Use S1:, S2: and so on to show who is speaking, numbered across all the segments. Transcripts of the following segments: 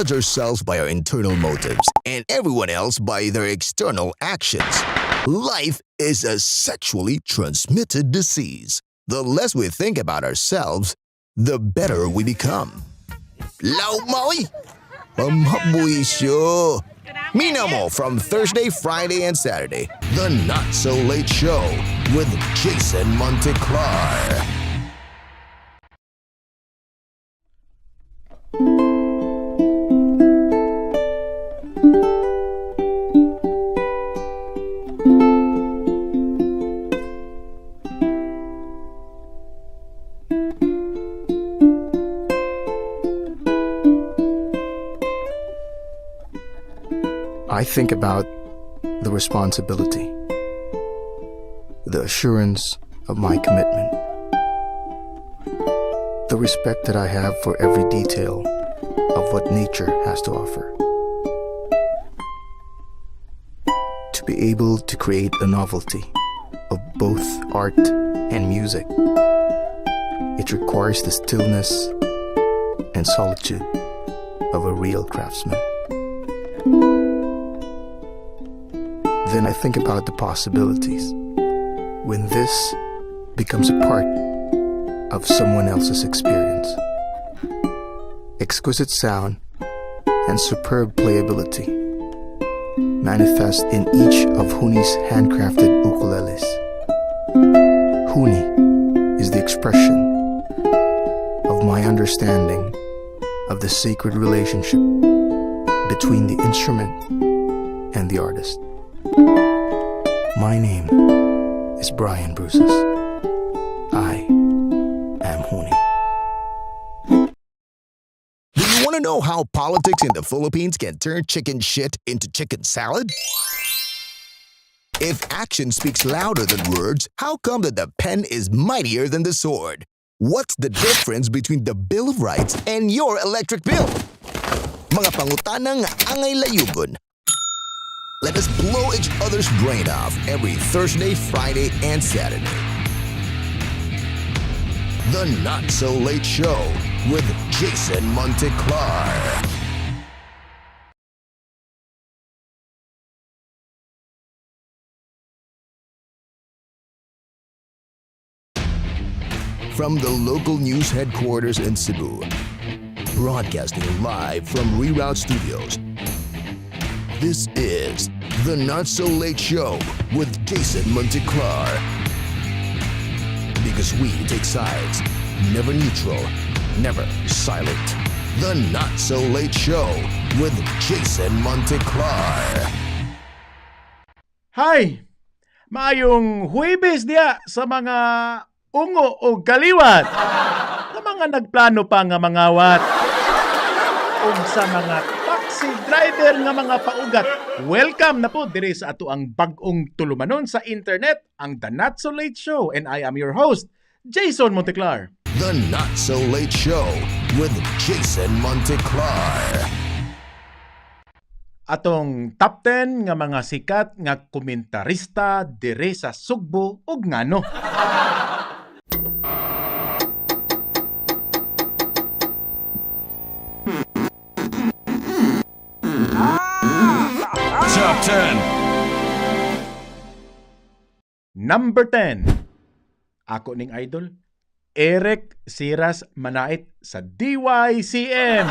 S1: judge ourselves by our internal motives and everyone else by their external actions. Life is a sexually transmitted disease. The less we think about ourselves, the better we become. Law maoy! Pamhabuisyo! Minamo from Thursday, Friday, and Saturday. The Not So Late Show with Jason Monteclar.
S2: I think about the responsibility, the assurance of my commitment, the respect that I have for every detail of what nature has to offer. To be able to create a novelty of both art and music, it requires the stillness and solitude of a real craftsman. Then I think about the possibilities when this becomes a part of someone else's experience. Exquisite sound and superb playability manifest in each of Huni's handcrafted ukuleles. Huni is the expression of my understanding of the sacred relationship between the instrument and the artist. My name is Brian Bruces. I am Huni.
S1: Do you want to know how politics in the Philippines can turn chicken shit into chicken salad? If action speaks louder than words, how come that the pen is mightier than the sword? What's the difference between the Bill of Rights and your electric bill? Mga pangutanang angay layugon. Let us blow each other's brain off every Thursday, Friday, and Saturday. The Not So Late Show with Jason Monteclar. From the local news headquarters in Cebu, broadcasting live from Reroute Studios. This is The Not So Late Show with Jason Monteclar. Because we take sides, never neutral, never silent. The Not So Late Show with Jason Monteclar.
S3: Hi! Maayong Huwebes diya sa mga ungo o kaliwat. Sa mga nagplano pa nga mangawat. Ug sa mga taxi driver nga mga paugat. Welcome na po diri sa ato ang bag-ong tulumanon sa internet, ang The Not So Late Show, and I am your host, Jason Monteclar.
S1: The Not So Late Show with Jason Monteclar.
S3: Atong top 10 nga mga sikat nga komentarista diri sa Sugbo ug ngano.
S4: Top 10.
S3: Number 10. Ako ning idol, Eric Siras Manait sa DYCM.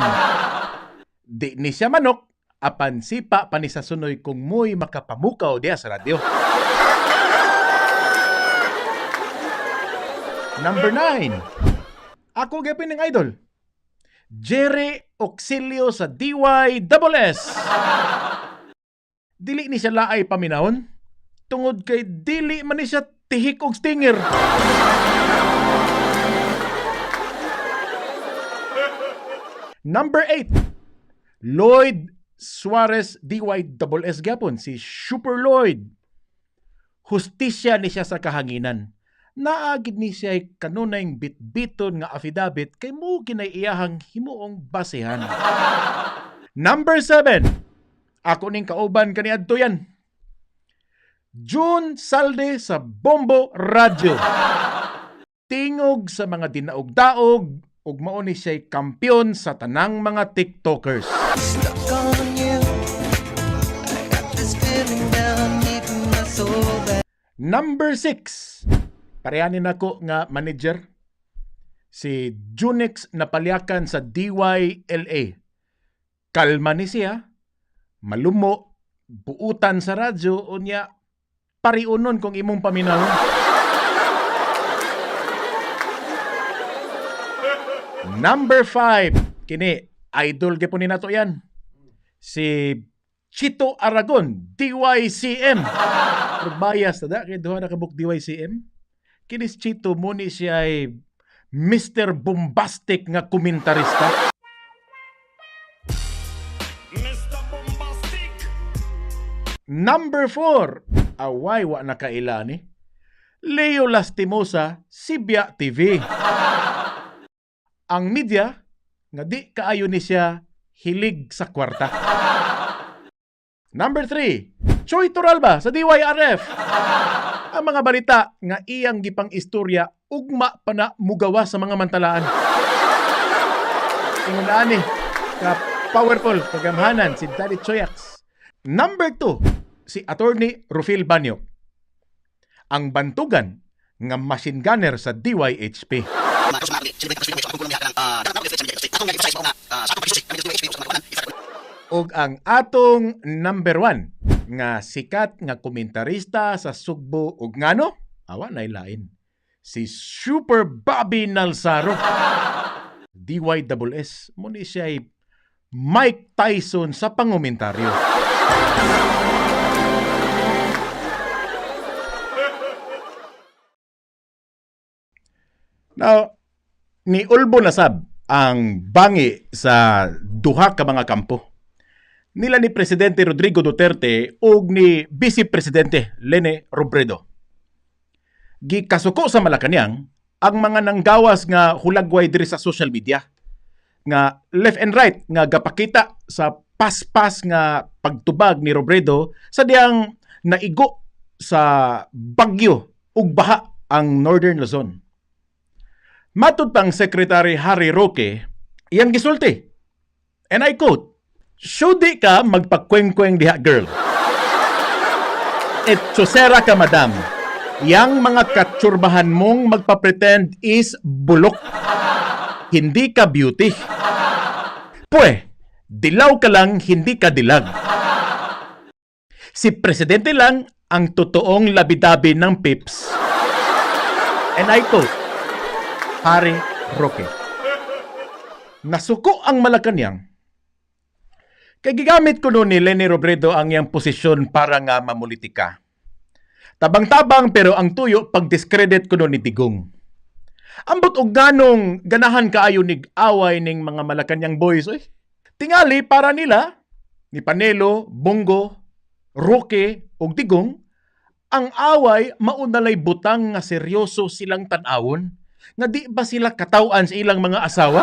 S3: Di ni siya manok, apan sipa pa ni sa sunoy kung mo'y makapamukaw diya sa radyo. Number 9. Ako gapin ning idol, Jerry Auxilio sa DYSS. Dili ni siya laay paminawon tungod kay dili man ni siya tihik og stinger. Number 8. Lloyd Suarez, DYSS gyapon, si Super Lloyd. Hustisya ni siya sa kahanginan. Naagid ni siya kanunay bitbiton nga affidavit kay mo ginay iyahang himuong basehan. Number 7. Ako ning kauban kaniadto yan. June Salde sa Bombo Radyo. Tingog sa mga dinaog-daog Ug mao ni siya'y kampiyon sa tanang mga TikTokers.
S4: Stuck on you. I got this feeling down deep in my soul that
S3: Number 6. Parehanin nako nga manager si Junix Napalyakan sa DYLA. Kalma ni siya, malumo, buutan sa radyo, unya pariunon kung imong paminawon. Number 5, kini idol gyapon ni nato yan. Si Chito Aragon, DYCM. Pero bias na da, kay duha na kabuk DYCM. Kini si Chito mo ni siya ay Mr. Bombastic nga komentarista. Number 4, away wa na kaila ni Leo Lastimosa, Sibya TV. Ang media nga di kaayo ni siya hilig sa kwarta. Number 3, Choi Toralba sa DYRF. Ang mga balita nga iyang gipang istorya ugma pa na mugawa sa mga mantalaan. Ingon na ani ka powerful kagamhanan si Daddy Choyax. Number 2, si Attorney Rufil Banyo. Ang bantugan nga machine gunner sa DYHP. Ug ang atong number 1 nga sikat nga komentarista sa Sugbo ug ngano awa na lain si Super Bobby Nalsaro, DYSS mo ni siya ay Mike Tyson sa pangumentaryo. Now, ni Ulbo nasab ang bangi sa duha ka mga kampo nila ni Presidente Rodrigo Duterte ug ni Vice Presidente Lene Robredo. Gikasuko sa Malacañang ang mga nanggawas nga hulagway diri sa social media nga left and right nga gapakita sa paspas nga pagtubag ni Robredo sa diyang naigo sa bagyo ug baha ang Northern Luzon. Matud pang Secretary Harry Roque, iyang gisulti. And I quote, "Sudi ka magpakwengkweng diha, girl. Etchosera ka, madam. Yang mga katsurbahan mong magpapretend is bulok. Hindi ka beauty. Pwe, dilaw ka lang, hindi ka dilag. Si presidente lang ang totoong labidabi ng pips." And I quote, Harry Roque. Nasuko ang Malacañang kay gigamit ko ni Leni Robredo ang iyang posisyon para nga mamulitika. Tabang-tabang pero ang tuyo pag-discredit ko ni Digong. Ambot og ganong ganahan kaayo nig away ning mga Malacañang boys oy. Tingali para nila ni Panelo, Bong Go, Roque ug Digong ang away maunalay butang nga seryoso silang tan-awon nga di ba sila kataw-an sa ilang mga asawa?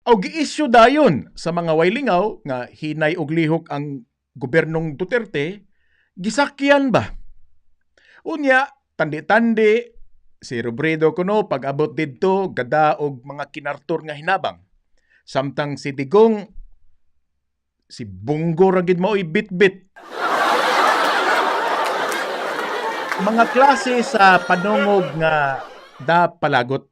S3: O gi-issue dayon sa mga waylingaw nga hinay og lihok ang gobyernong Duterte, gisakyan ba? Unya, tandi-tandi, si Robredo kuno pag-abot didto gada og mga kinartor nga hinabang. Samtang si Digong, si Bong Go ra gid maoy bitbit. Mga klase sa panungog nga da palagot.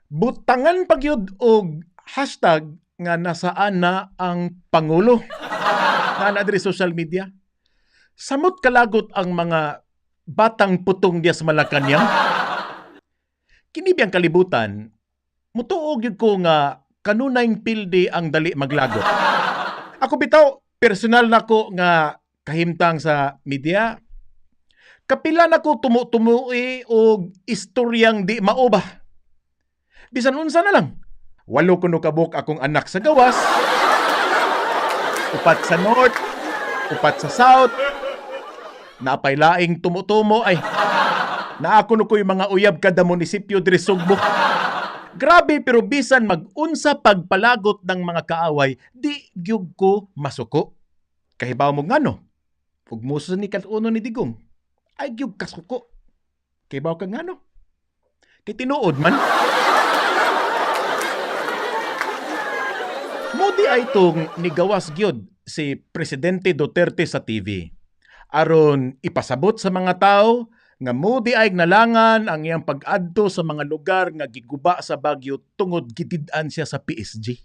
S3: Butangan pagyud og hashtag nga nasaan na ang pangulo. Na na diri social media. Samot kalagot ang mga batang putong diya sa Malacañang. Kini biyang kalibutan, mutuo gyud ko nga kanunayng pildi ang dali maglagot. Ako bitaw, personal nako nga kahimtang sa media. Kapila nako tumu-tumui og istoryang di mao ba. Bisan unsa na lang. 8 kuno kabuk akong anak sa gawas. 4 sa north, 4 sa south. Napay laing tumutumo ay. Naa kuno ko'y mga uyab kada munisipyo diri Sugbo. Grabe pero bisan mag-unsa pagpalagot ng mga kaaway, di gyud ko masuko. Kahibaw mo ngano? Ug muso ni kat-uno ni Digong, ay gyud kasuko. Kibaw ka ngano? Kay tinuod man. Mo diay tong nigawas gyud si Presidente Duterte sa TV aron ipasabot sa mga tao nga mo diay nalangan ang iyang pag-adto sa mga lugar nga giguba sa bagyo tungod gitid-an siya sa PSG.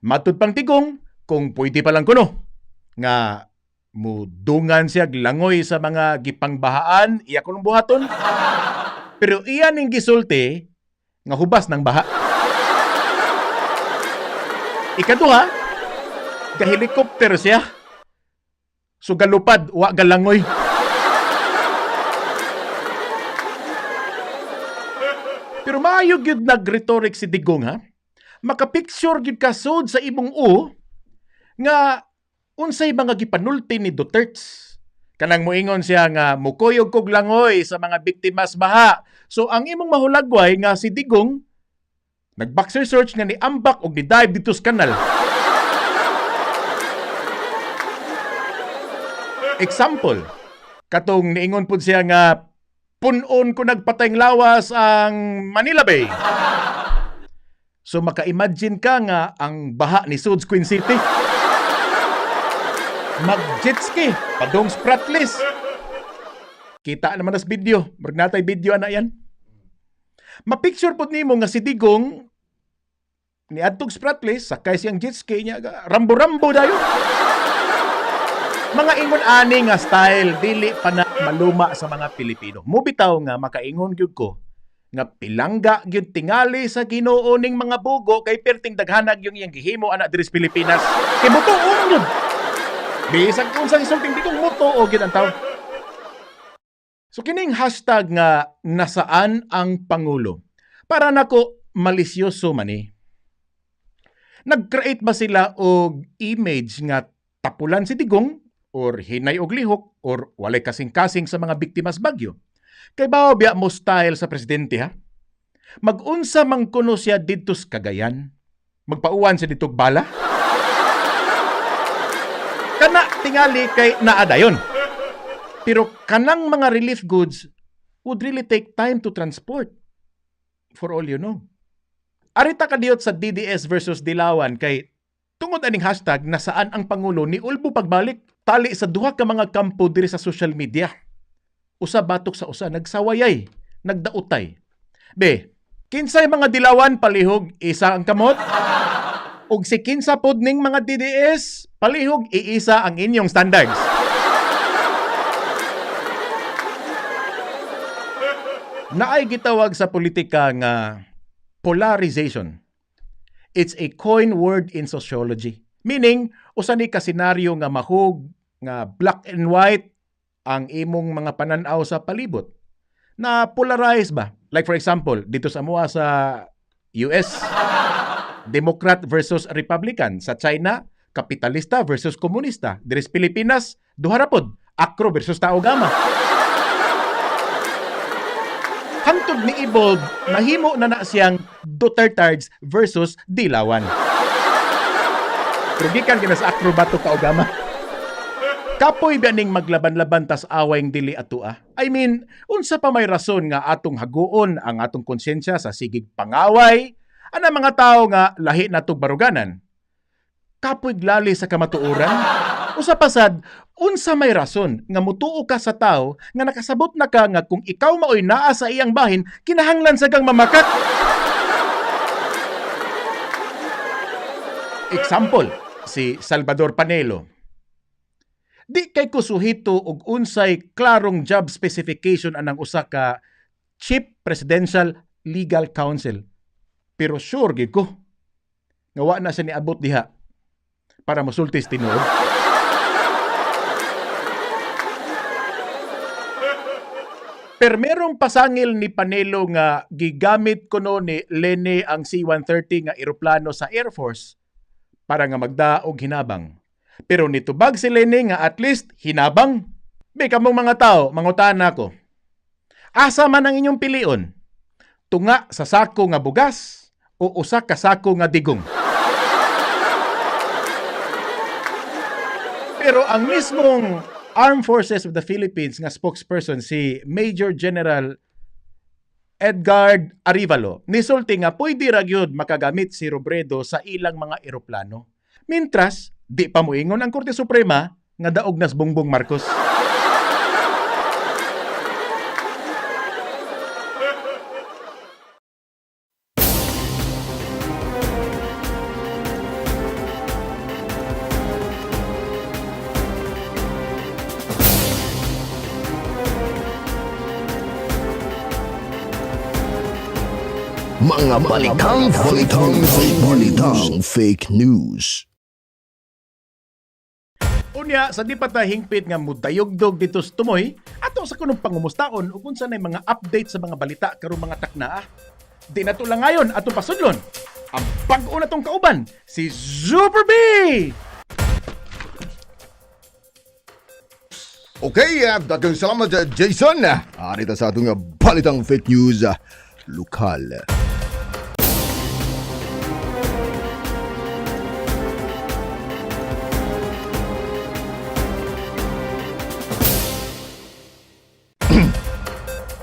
S3: Matud pang Digong, kung pwede pa lang kuno nga mudungan siya langoy sa mga gipangbahaan, iya kunong buhaton. Pero iya ning gisulti nga hubas ng baha. Ikaduha, ga-helicopter siya. So galupad, wa galangoy. Pero maayo gyud nag-rhetoric si Digong, ha. Makapicture gyud ka sud sa imong u nga unsay mga gipanulti ni Duterte. Kanang moingon siya nga mukuyog kog langoy sa mga biktimas baha. So ang imong mahulagway nga si Digong nag-boxer search nga ni ambak og ni dive dito sa kanal. Example, katong niingon pud siya nga punon ko nagpatayng lawas ang Manila Bay. So maka-imagine ka nga ang baha ni Suds Queen City. Mag-jet ski, padong Spratlys. Kita naman nas video, murag natay video ana yan. Ma-picture pod nimo nga si Digong ni adtog Spratlys, sakay siyang jet ski niya, rambo-rambo dayon. Mga ingon ani nga style dili pa na maluma sa mga Pilipino. Mubitaw nga makaingon gyud ko nga pilangga gyud tingali sa Ginoo ning mga bugo kay perting daghanag yung iyang gihimo ana diri sa Pilipinas. Kay mutuo man gyud. Bisag unsang isulting Digong, mutuo gyud ang tawo. So kining hashtag nga nasaan ang pangulo. Para nako malisyoso man ni. Nag-create ba sila og image nga tapulan si Digong or hinay og lihok or walay kasing-kasing sa mga biktimas bagyo? Kay bao biya mo style sa presidente, ha? Mag-unsa man kuno siya didto sa Cagayan? Magpauwan siya didto bala? Kana tingali kay naa dayon. Pero kanang mga relief goods would really take time to transport, for all you know. Arita kadiyot sa DDS versus Dilawan kay tungod aning hashtag nasaan ang pangulo ni ulbo pagbalik tali sa duha ka mga kampo diri sa social media. Usa batok sa usa, nagsawayay, nagdautay. Be, kinsay mga Dilawan, palihog isa ang kamot? Ug si kinsa pod ning mga DDS, palihog iisa ang inyong standards. Naay gitawag sa politika nga polarization. It's a coin word in sociology. Meaning, usa ni ka senaryo nga mahug nga black and white ang imong mga pananaw sa palibot. Na polarize ba? Like for example, dito sa amoa sa US, Democrat versus Republican. Sa China, kapitalista versus komunista. Diri sa Pilipinas, duha ra pod, Acro versus Tao Gama. Hangtod ni evolve, nahimo na na siyang Dutertards versus Dilawan. Pero gikan kina sa Acro batok Kaogama. Kapoy ba ning maglaban-laban tas awayng dili atua? I mean, unsa pa may rason nga atong haguon ang atong konsensya sa sigig pangaway ana mga tao nga lahi na tog baruganan? Kapoy glali sa kamatuoran? Usa pa sad, unsa may rason nga mutuo ka sa tao nga nakasabot na ka nga kung ikaw maoy naa sa iyang bahin, kinahanglan sa kang mamakat? Example, si Salvador Panelo. Di kay kusuhito og unsay klarong job specification anang usa ka Chief Presidential Legal Counsel. Pero sure gid ko nga wa na siya niabot diha para mosulti sa tinuod. Pero merong pasangil ni Panelo nga gigamit kuno ni Leni ang C-130 nga eroplano sa Air Force para nga magda og hinabang. Pero nitubag si Leni nga at least hinabang. Be, kamong mga tao, mangutana ko. Asa man ang inyong pilion? Tunga sa sako nga bugas o usa ka sako nga Digong? Pero ang mismong Armed Forces of the Philippines nga spokesperson si Major General Edgard Arevalo nisulti nga pwede ra gyud makagamit si Robredo sa ilang mga eroplano. Mintras, di pa moingon ang Korte Suprema nga daog nas Bongbong Marcos.
S1: Mga balitang fake news. Balitang fake news.
S3: Unya, sa di pa ta hingpit nga mudayogdog dito sa tumoy, ato sa kunong pangumustaon ug unsa nay mga update sa mga balita karong mga takna. Di na to lang ngayon atong pasudlon. Ang bag-o na tong kauban, si Super B!
S1: Okay, daghang salamat Jason. Arita sa atong balitang fake news lokal.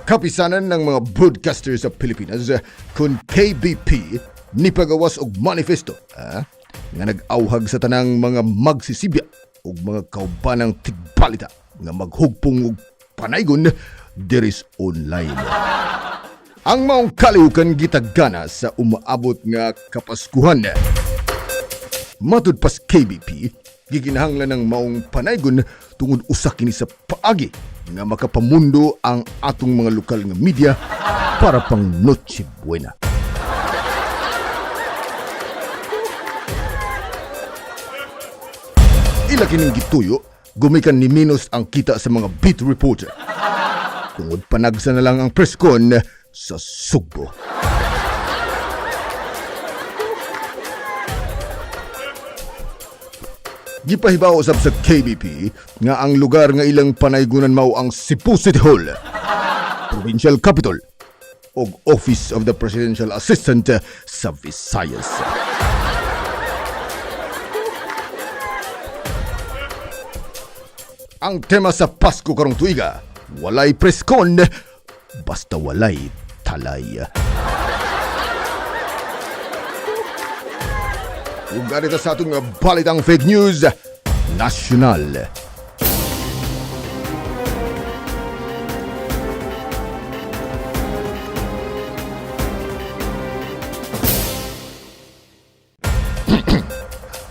S1: Kapisanan ng mga broadcaster sa Pilipinas kun KBP nipagawas og manifesto nga nag-awhag sa tanang mga magsisibya ug mga kaubanang tigbalita nga maghugpong og panaygon diris online. Ang maong kalihukan gitagana sa umaabot nga Kapaskuhan. Matud pas KBP, gikinahanglan ng maong panaygon tungod usa kini sa paagi nga makapamundo ang atong mga lokal nga media para pang Noche Buena. Ila kining gituyo, gumikan ni Minos ang kita sa mga beat reporter. Tungod panagsa na lang ang press con sa Sugbo. Gipahibaw usab sa KBP nga ang lugar nga ilang panaygunan mao ang Cebu City Hall, Provincial Capital ug Office of the Presidential Assistant sa Visayas. Ang tema sa Pasko karong tuiga, walay preskon, basta walay talay. Ug arita sa atong balitang fake news, national.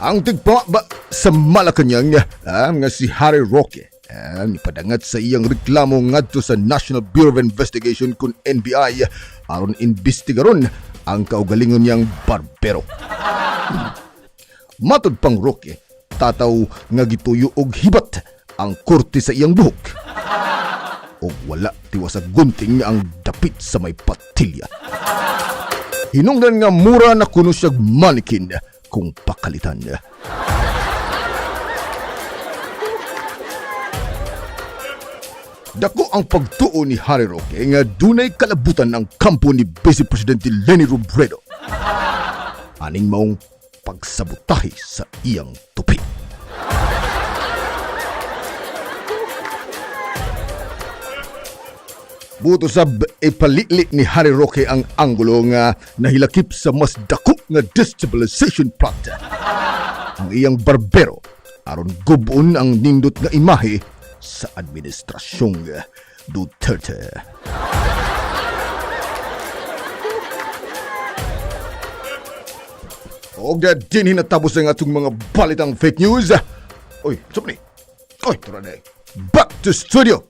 S1: Ang tigpa ba sa Malacanang nga si Harry Roque nipadangat sa iyang reklamo ngadto sa National Bureau of Investigation kun NBI aron imbestigaron ang kaugalingon niyang barbero. Matod pang Roque, tataw nga gituyo og hibat ang korte sa iyang buhok. Og wala tiwas sa gunting ang dapit sa may patilya. Hinungdan nga mura na kuno siyag manikin kung pakalitan. Dako ang pagtuo ni Harry Roque nga dunay kalabutan ang kampo ni Vice Presidente Leni Robredo. Aning maong pagsabotahe sa iyang tupi. Buto sab ipalili ni Harry Roque ang anggulo nga nahilakip sa mas dako nga destabilization plot. Ang iyang barbero aron gubon ang nindot nga imahe sa administrasyong Duterte. Og na din hinatapos ang atong mga balitang fake news. Oy, saan ni? Oy, tara na eh. Back to studio!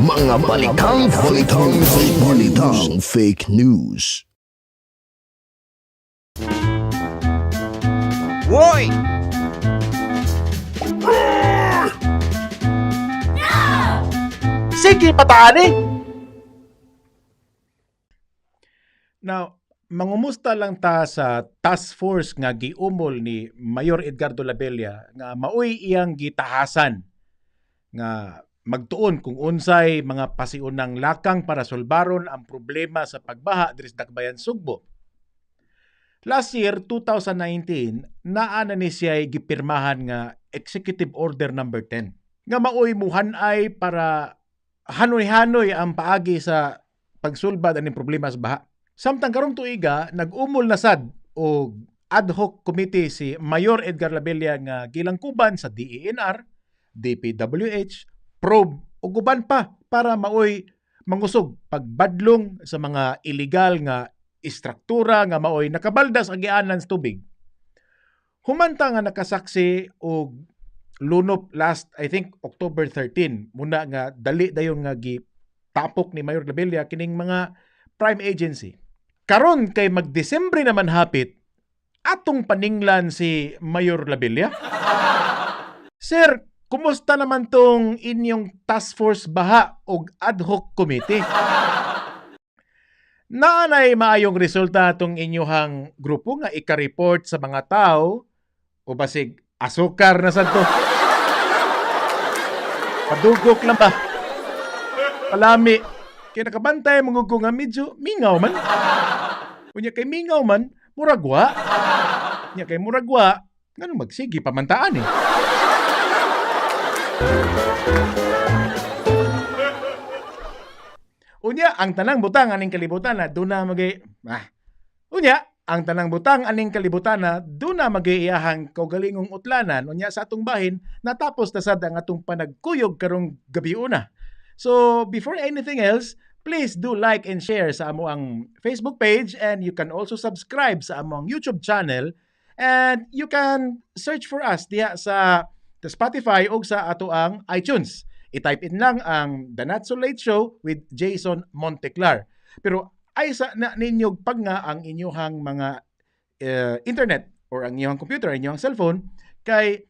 S2: Mga balitang fake news. Balitang fake news.
S4: Woy!
S3: Sige, pataani! Now, Mangumusta lang ta sa task force nga giumol ni Mayor Edgardo Labella nga maoy iyang gitahasan nga magtuon kung unsay mga pasiunang lakang para sulbaron ang problema sa pagbaha diri sa Dakbayan Sugbo. Last year, 2019, naa na ni siya gipirmahan nga Executive Order number 10 nga maoy muhan-ay para hanoy-hanoy ang paagi sa pagsulbad aning problema sa baha. Samtang karong tuiga, nag-umol na sad og ad hoc committee si Mayor Edgar Labella nga gilangkuban sa DENR, DPWH, Probe ug uban pa para maoy mangusog pagbadlong sa mga illegal nga istruktura nga maoy nakabalda sa agianan sa tubig. Humanta nga nakasaksi og lunop last, I think, October 13 muna nga dali dayon nga gitapok ni Mayor Labella kining mga prime agency. Karon kay magDesembre naman hapit, atong paninglan si Mayor Labella. Sir, kumusta naman tong inyong task force baha og ad hoc committee? Naanay maayong resulta tong inyuhang grupo nga ika-report sa mga tao o basig asukar na sad to? Padugok lang ba? Palami. Kaya nakabantay mga ko nga medyo mingaw man. Unya kay mingaw man, muragwa. Unya kay muragwa, nganong magsige pamantaan eh. Unya, ang tanang butang aning kalibutan na doon na magay... Ah. Unya, ang tanang butang aning kalibutan na doon na magayahang kaugalingong utlanan. Unya, sa atong bahin, natapos na sad ang atong panagkuyog karong gabi una. So, before anything else, please do like and share sa amo ang Facebook page, and you can also subscribe sa among YouTube channel, and you can search for us diha sa the Spotify o sa ato ang iTunes. I-type in lang ang The Not So Late Show with Jason Monteclar. Pero ay sa na ninyo pag nga ang inyuhang mga internet or ang inyong computer, ang inyong cellphone, kay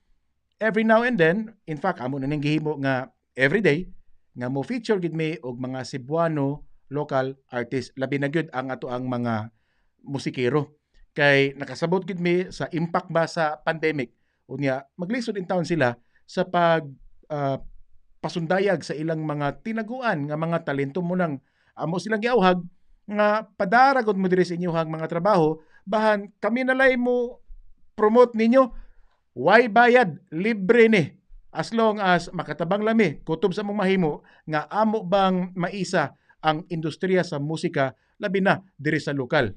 S3: every now and then, in fact, amo na ning gihimo nga every day, nga mo feature gid mi og mga Cebuano local artist. Labi na gyud ang ato ang mga musikero. Kay nakasabot gid mi sa impact ba sa pandemic. Unya, maglisod in town sila sa pag pasundayag sa ilang mga tinaguan nga mga talento mo nang amo silang giawhag nga padaragod mo diri sa inyong mga trabaho, bahan kami nalay mo promote ninyo. Why bayad? Libre ni. As long as makatabang lami, kutob sa among mahimo nga amo bang maisa ang industriya sa musika labi na diri sa lokal.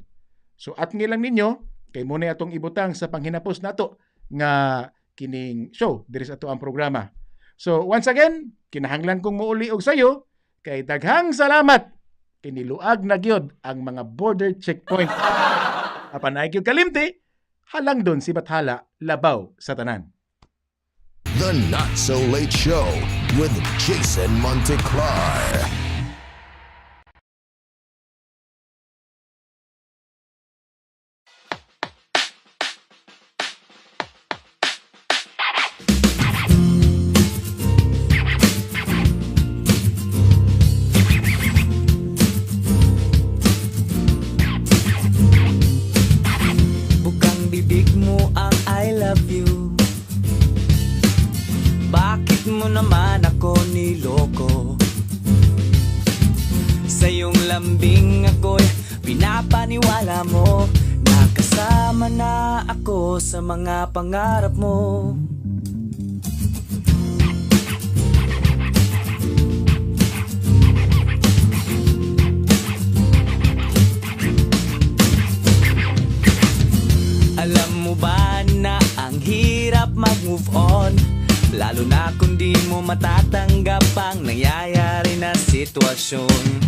S3: So at ngilang ninyo kay mo na atong ibutang sa panghinapos nato nga kining show diri sa ato ang programa. So once again, kinahanglan kong muuli og sayo kay daghang salamat. Kiniluag na gyud ang mga border checkpoint. Apan ay gyud kalimti, halang don si Bathala labaw sa tanan.
S1: The Not So Late Show with Jason Monteclar.
S4: Bukang bibig mo ang "I love you". Bakit mo naman ako niloko? Sa iyong lambing ako'y pinapaniwala mo nakasama na ako sa mga pangarap mo. Alam mo ba na ang hirap mag-move on, lalo na kung di mo matatanggap ang nangyayari na sitwasyon?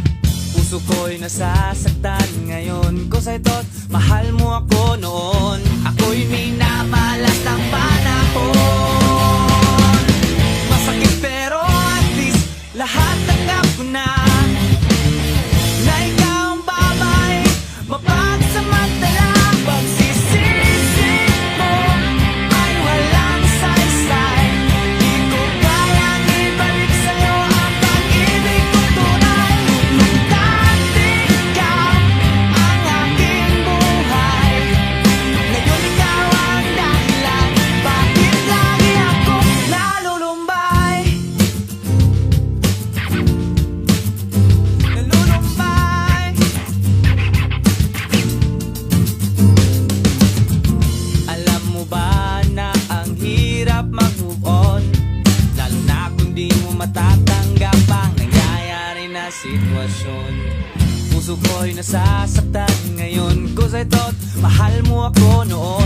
S4: Puso ko'y nasasaktan ngayon, 'cause I thought mahal mo ako noon. Ako'y minamalas ng panahon. Masakit pero at least lahat tanggap ko na, na ikaw ang babae mapagsamantala. Pagsisisi mo ay walang saysay. Di ko kayang ibalik sa'yo ang pag-ibig ko tunay. Nung dati ikaw ang sitwasyon. Puso ko'y nasasaktan ngayon, 'cause I thought mahal mo ako noon.